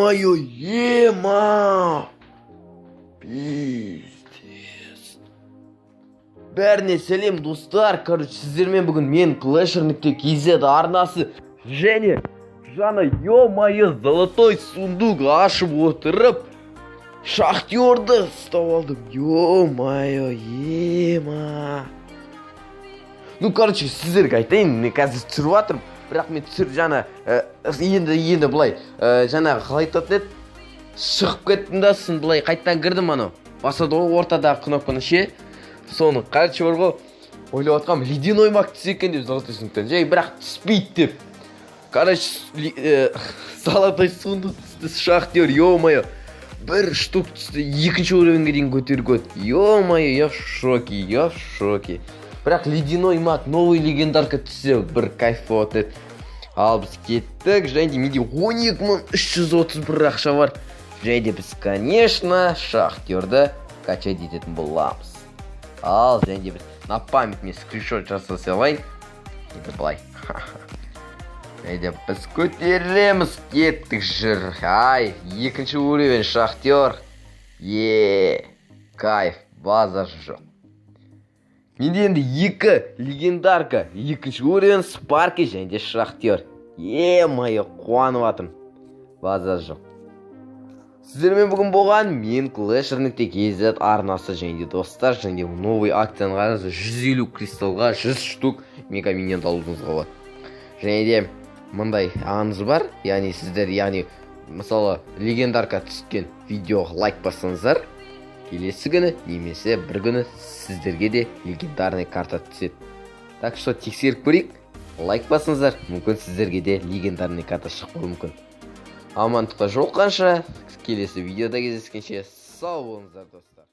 Ё-моё, ема! Пиздец. Бәріне сәлем, достар. Короче, сіздермен бүгін мен, Клэшер нүкте kz арнасы, және жаңа, ё-моё, золотой сундук ашып отырып, шахтерді ұстап алдым. Ё-моё, ема. Ну, короче, сіздерге айтайын, мен қазір түсіріп жатырмын, бірақ мен түсіріп жаңа, енді былай, жаңағы қалай айтатын еді, шығып кеттім да, сосын былай қайтадан кірдім. Анау басады ғой ортадағы кнопканы ше, соны, короче, бар ғой, ойлап жатқанмын, ледяной маг түссе екен деп золотой сундуктан жай, бірақ түспейді деп. Короче, золотой сундук түсті, шахтер, ё-моё, бір штук түсті, екінші уровеньге дейін көтеріп кетті. Ё-моё, я в шоке, я в шоке. Бірақ ледяной маг, новый легендарка түссе, бір кайф болатын еді. Ал біз кеттік, және де менде 12 331 ақша бар, және де біз, конечно, шахтерді качать ететін боламыз. Ал және де біз на память мен скриншот жасай салайын енді былай, және де біз көтереміз. Кеттік, жүр. Ай, екінші уровень шахтер, е, кайф, базар жоқ. Менде енді екі легендарка, екінші уровень Спарки және де шахтер. Е-мое, қуанып жатырмын, базар жоқ. Сіздермен бүгін болған мен, Клэшер нүкте kz арнасы. Және де, достар, және де новый акцияны қараңыздар: 150 кристаллға 100 штук мега миньонды алуыңызға болады. Және де мындай аңыз бар, яғни сіздер, яғни мысалы, легендарка түскен видеоға лайк бассаңыздар, келесі күні немесе бір күні сіздерге де легендарный карта түседі. Так что тексеріп көрейік, лайк басыңыздар, мүмкін, сіздерге де легендарный карта шығып қалуы мүмкін. Амандықта жолыққанша, келесі видеода кездескенше, сау болыңыздар, достар.